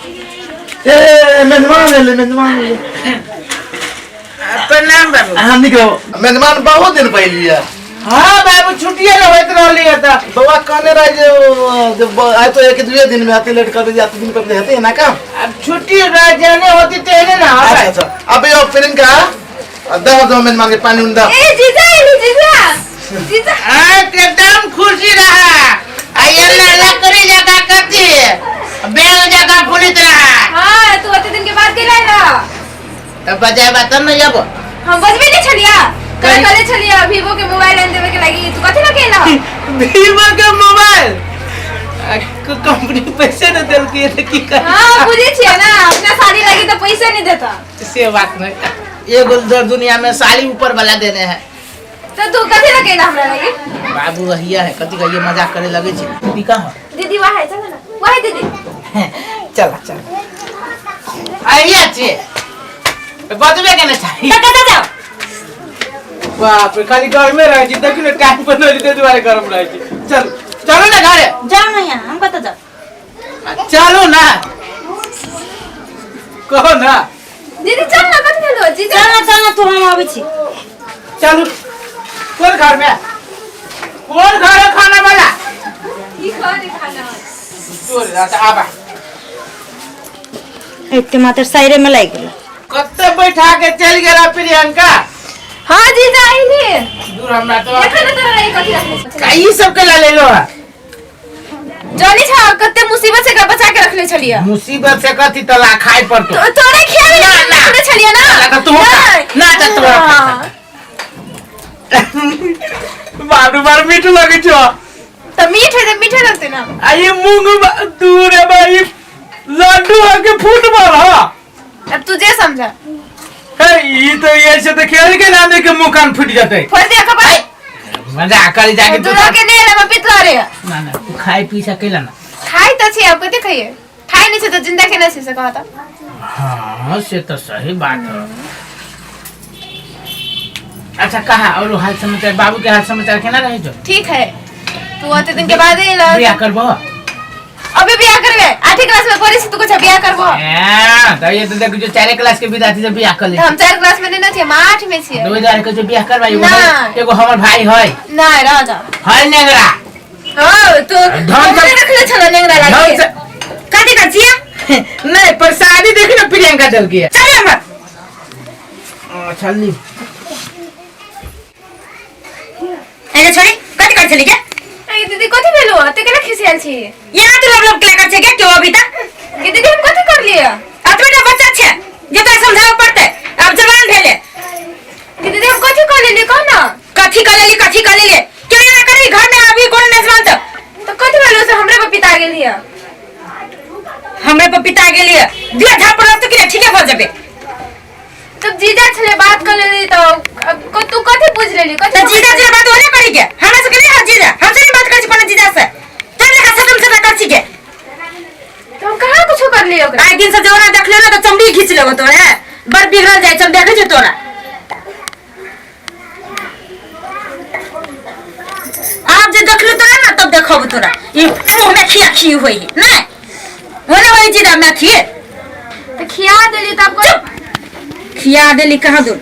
ए मेजबान एलै, मेजबान एलै। प्रणाम बाबू। अहाँ नीक रहू। मेजबान बहुत दिन पहिले है। हाँ बाबू, छुट्टिए न होइत रहली है तऽ। बौआ कहने रहे जे ओ, जे आइ तो एक दुए दिन में आते लेट कर दे, आते दिन पर हेतै ना काम। अब छुट्टी रह जाने होती तेने ना। अच्छा अच्छा, अबे यो प्रियंका दो दो मेजबान के पानी उन दो। ए जीजा, ए जीजा, जीजा। आ एकदम खुशी रहा आ ये लकड़ी जगह कथी बेल जगह फुलित रहा। हाँ तू अते दिन के बाद गेला ना। तब बजाय बात न जब हम बजबे नहीं छलिया कल कले छलिया वीवो के मोबाइल आन देवे के लागी, तू कथि ना केला? वीवो के मोबाइल कंपनी पैसे न देलकी त की कर। हां बुझे छियै ना, अपना साड़ी लागी त पैसे नहीं देता। से बात नहीं, एगो दर दुनिया में साड़ी ऊपर वाला देने है। तो तू कथि ना केला हमरा लागी? बाबू वहिया है, कथि कहिए मजाक करे लगे छी। दीदी कहाँ? दीदी वहाँ है, चल ना वहाँ है दीदी। चल चल आइया छे बजबे के ना चाही। त कतऽ जाउ? बाप रे, खाली गरमे रहै छी, देखियौ ने टाइम पर नहि ताहि दुआरे गरम रहै छी। चल चलू ने घरे। जाउ ने यहाँ, हम कतऽ जाउ? चलू ना, कहो ना। दीदी चल ना, कथि भेलो जीजा? चल ना, चल ना तू, हम अबै छी। चलू। कोन घर में, कोन घर है खाना वाला? की खाने खाना तोर रात आबा। एते मात्र साइरे में लागि गेल। कते बैठा के चल गेला प्रियंका? हां जीजा आइली। दूर हमरा तो देखा ना तोरा ई कथि रखले छौ। का ई सब के ला लेलो है? जानी छा कते मुसीबत से एकरा बचा के रखले छलिया। मुसीबत से कथी तला खाए पड़तो। तो तोरे खियावे ना, ना। रखले छलिया ना। ना, तो तू खा। ना, तो तोरा खा। बारू बार मीठ लगे छो। तो मीठ है तो मीठे लगते ना। आ ये मूंग दूर है भाई, लड्डू है के फुटबॉल? हाँ अब तू जे समझा। हे ई तो ऐसे तो खेल के ना देख के मुंह कान फूट जाते। फोड़ दे खबर। मजा कर जाके तू के ले ले पितला रे। ना ना, तू खाए पी सकेला ना? खाई तो छी, अब कते खाइए? खाई नहीं छे तो जिंदा केना छी से कहता। हाँ से तो सही बात है। अच्छा कहा और हाल समाचार, बाबू के हाल समाचार केना रहे जो? ठीक है, तू अते दिन के बाद ही ला। बियाह करबो? अबे बियाह करबे? आठे क्लास में पढ़े छी, तू कुछ बियाह करबो? ए त ये तो देख जो चारे क्लास के विद्यार्थी से बियाह कर ले। तो हम 4 क्लास में नहीं ना छी, हम 8 में छी। दो हजार के जो बियाह करबा एगो ना। एगो हमर भाई है। ना रह जा। है नेंगरा। हां तो धन हमरे रखले छल नेंगरा धन लागी। से कथी कर छियै? नहीं प्रसादी देखी ना प्रियंका दल की। चल हमर। चल ली। एगे छोड़ी, कथी कर छली के? ए दीदी कथी भेलो? ते केना खिसियाल छी? यहाँ तू लब लब केला कर छे के क्यों अभी तक? के दीदी हम कथी कर लिए? अतबे बच्चा छे जे तोरा समझावे पड़ते, अब जवान भेले। के दीदी हम कथी कर लेली कह ना? कथी कर लेली, कथी कर लेली? क्यों एना करी घर में अभी कोनो मेजबान तो? तो कथी भेलो से हमरे पर पिता गेल हिया? हमरे पर पिता गेली है, दिया झापड़ तो कि ठीके भ जेबे। तब जीजा छले बात कर लेली तो अब तू कथी पूछ लेली कथी? तो जीजा जी बात ओने करी के हमरा से नहीं, जीजा हमसे नहीं बात करी छी कोनो जीजा से, तब लेखा सटम सटा कर छी के। तो हम कहाँ कुछ कर लिए ओकरा? आइ दिन से जोरा देख ले ना तो चमड़ी खींच लेबो तोरे, बड़ बिगड़ल जाय छै, हम देखै छियौ तोरा। आब जे देखलु तोरा ना तब देखब तोरा, ई मुंह में खिया खी होई है नहीं होने होई जीजा में खिए। तो खिया देली तब को खिया देली कहाँ दूर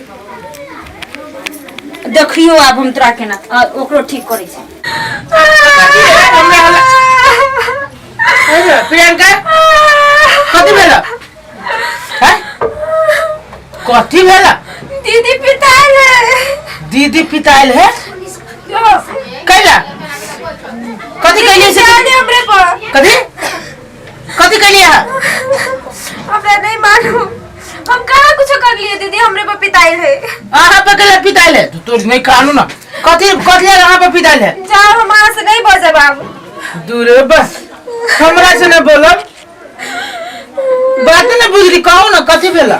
देखियो आब हम तोरा केना आ, ओकरो ठीक करै छै। अरे प्रियंका कथी भेल? हैं? कथी भेल? दीदी पितायल है। दीदी पितायल है? कैला कथी कहलिए से? पितायल है हमरे पर। कथी कथी कहलिए अहाँ? हमरा नहीं मालूम, हम कहाँ कुछ कर लिए दीदी, हमरे पर पितायल है। अहाँ पर कैला पितायल है? तो तोर नहीं कहलू ना कथी कथी अहाँ पर पितायल है? जाओ हमारा से नहीं बजब आब। दूर बस हमरा से नहीं बोलब, बात नहीं बुझली, कहू ना कथी भेल?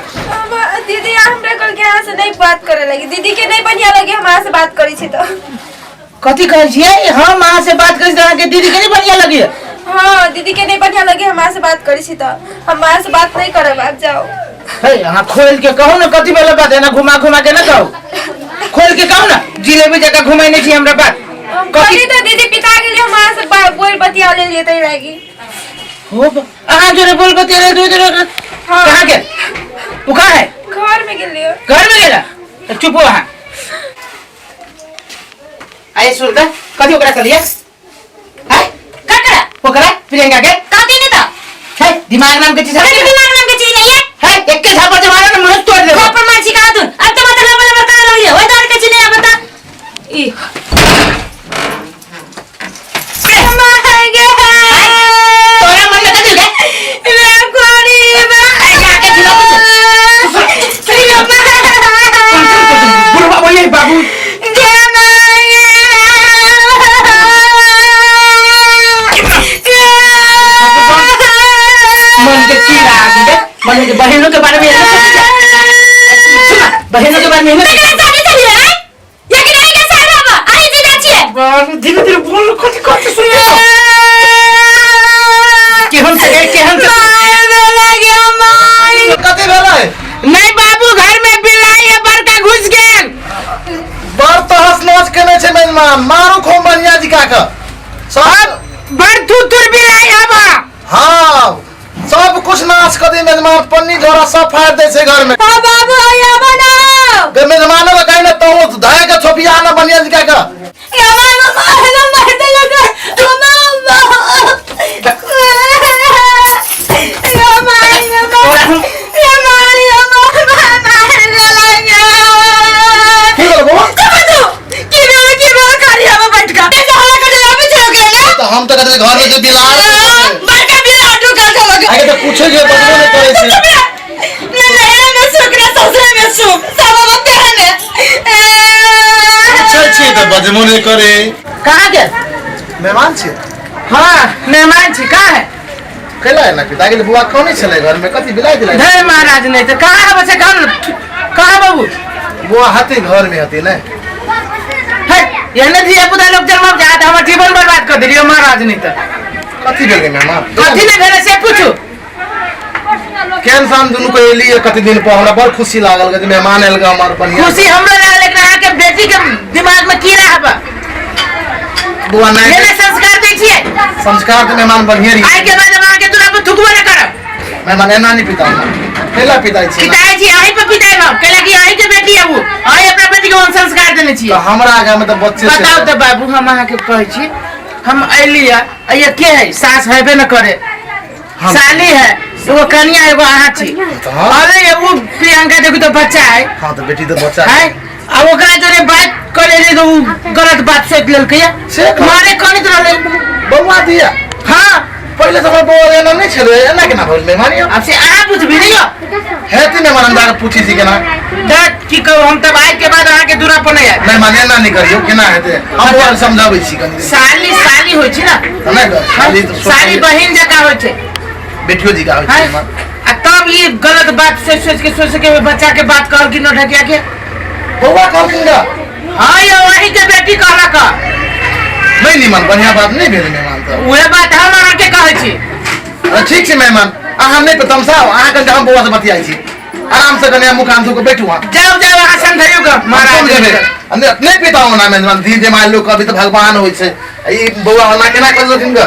दीदी हमरे कल के यहाँ से नहीं बात करे लगी, दीदी के नहीं बढ़िया लगे हमारा से बात करी छी तो। कथी कहै छियै? हम अहाँ से बात करी छी अहाँ के दीदी के नहीं बढ़िया लगी? हाँ दीदी के नहीं बढ़िया लगे हमारा से बात करी छी तो हमारा से बात नहीं करब आप जाओ। हे अहाँ खोल के कहू ना कथी भेल बात, एना घुमा घुमा के ना कहू, खोल के कहू ना, जिलेबी जकाँ घुमेने छी हमरा बात। हम कहली तो दीदी पिता गेली हमारा से बोल बतिया लेलिए तै लागी। हो अहाँ जोरे बोल बतिया रहे दू जोरे। हाँ। कहाँ गेल उ? कहाँ है? घर में गेलियो। घर में गेला तो चुप हो अहाँ। आये सुन त, कथी ओकरा कहलियै हैं? ककरा? ओकरा प्रियंका के। कहती नहीं तो। है दिमाग नाम के चीज अरे है? दिमाग नाम के चीज नहीं है। है एके झापर से मारो ना मुंह तोड़ देबो। खोपर मार सिखा दूं अब तो मतलब लंबा लंबा कर रही है वही दार के चीज नहीं बता ई तोरा मन में कथी गे? जाके खिलाओ। बुढ़वा बोलिए बाबू। मन के कीड़ा आ गए मन के। बहनों के बारे में ये ना सुना, बहनों के बारे में ये ना। धीरे धीरे बोल, कथी कथी सुन केहन से केहन से। कथी भेलै? नहीं बाबू, घर में बिलाई है बड़का घुस गेल। बड़ तहस नहस केने छै मेहमान, मारू खूब बढ़िया जिका के सब। बड़ थुथुर बिलाई है बा। हाँ, सब कुछ नाश कर दे मेजमान, पन्नी झोरा सब फाड़ दे छै घर में। गे मेजमानो के कहीं ना तो धाय के छोपिया ना बढ़िया जिका के। की भेल बौआ? तो हम तो कहते घर में जो बिलार आगे तो पूछे के बदलो नहीं करे छै। पूछै छियै तऽ बजबो नहि करे। कहाँ गेल? मेहमान छै। हाँ मेहमान छी, कहाँ है? कैला एना पिता गेल बुआ? कौन छलै घर में? कथी बिलाइ दिलाई? धे महाराज, नहीं तो कहाँ है बच्चे घर? कहाँ बाबू? बुआ हती घर में हती नहीं। है एहने धिया पुता लोग जन्म जात हमर जीवन बर्बाद कर देलियो महाराज। नहीं तो कथी भेल गे मेहमान? कथी नहीं भेलै से पूछू। केहन सान दुनू के एलियै कते दिन पर, हमरा बड़ खुशी लागल जे मेहमान आयल गे हमर बढ़िया। खुशी हमरो लागल, लेकिन अहाँ के बेटी के दिमाग में कीड़ा हबा। बुआ नहीं एहने संस्कार दै छियै? संस्कार तऽ मेहमान बढ़िया रही। आइ के बाद हम अहाँ के दुरा पर थुकबो नहि करब। मेहमान एना नहीं पिता, कैला पिताइ छै? पिताइ छी, अहीं पर पिताइ हम कैला कि अहीं के बेटी है वो, अहीं अपना बेटी के हम संस्कार देने छियै। तऽ हमरा आगा में तऽ बच्चे छै। बताउ तऽ बाबू, हम अहाँ के कहै छी, हम अयली है, ये के है? सास हेबे न करे, साली है, एगो कनिया, एगो अहाँ छी। हाँ। अरे ये वो प्रियंका देखू तो बच्चा है। हाँ तऽ बेटी तऽ बच्चा है, आ ओकरा जोरे बात करे रहे तो उ गलत बात सोच लेलकै या। से कह- मारे कनित रहलै। बौआ दिया? हाँ। पहिले तऽ हमर बौआ एना नहि छलै, एना केना भेल मेहमान यौ? आब से अहाँ बुझबी नहीं यौ। हेतै मेहमान, हम जाके पूछै छी केना। तऽ की कहू, हम तब आइ के बाद अहाँ के दूरा पर नहीं आयब। मेहमान एना नहि करियौ, केना हेतै? हम बौआ के समझाबै छी कनि। साली साली होइ छै ने। नहि तऽ साली तऽ साली बहिन जकाँ होइ छै। बेटियो जी का होइ छै हैं? मेहमान। आ तब ई गलत बात सोच सोच के सोच के बच्चा के बात कहल कि नौढकिया के। बौआ कहलखिन गा? हाँ यौ, अहीं के बेटी कहलक। नहि निमन बढ़िया बात नहि भेल मेहमान तऽ। उहे बात हम अहाँके कहै छी। अरे ठीक छै मेहमान, अहाँ नहि तमसाउ, अहाँ कनि हम बौआ से बतियाइ छी आराम से, कनि मुख हाथ धो के बैठू अहाँ। जाउ जाउ, अहाँ समझाइयो ग महाराज महाराज। नहीं पिता होना मेहमान, धी जे मान लोग कभी तऽ भगवान होइ छै। ई बौआ ओना केना कहलखिन गा?